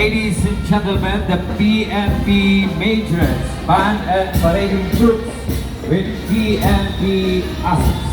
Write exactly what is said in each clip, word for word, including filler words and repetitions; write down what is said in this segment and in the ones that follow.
Ladies and gentlemen, the P N P Majors Band and Parading Troops with P N P Assets.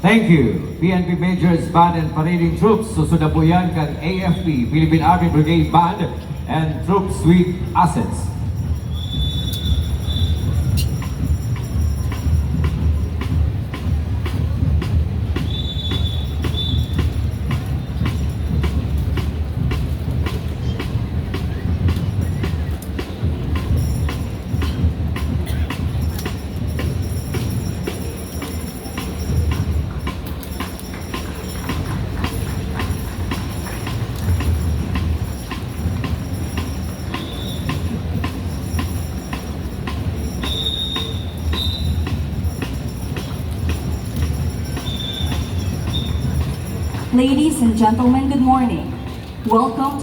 Thank you, P N P Majors Band and Parading Troops. Susunod na po yan kan A F P, Philippine Army Brigade Band and Troops with Assets. Ladies and gentlemen, good morning. Welcome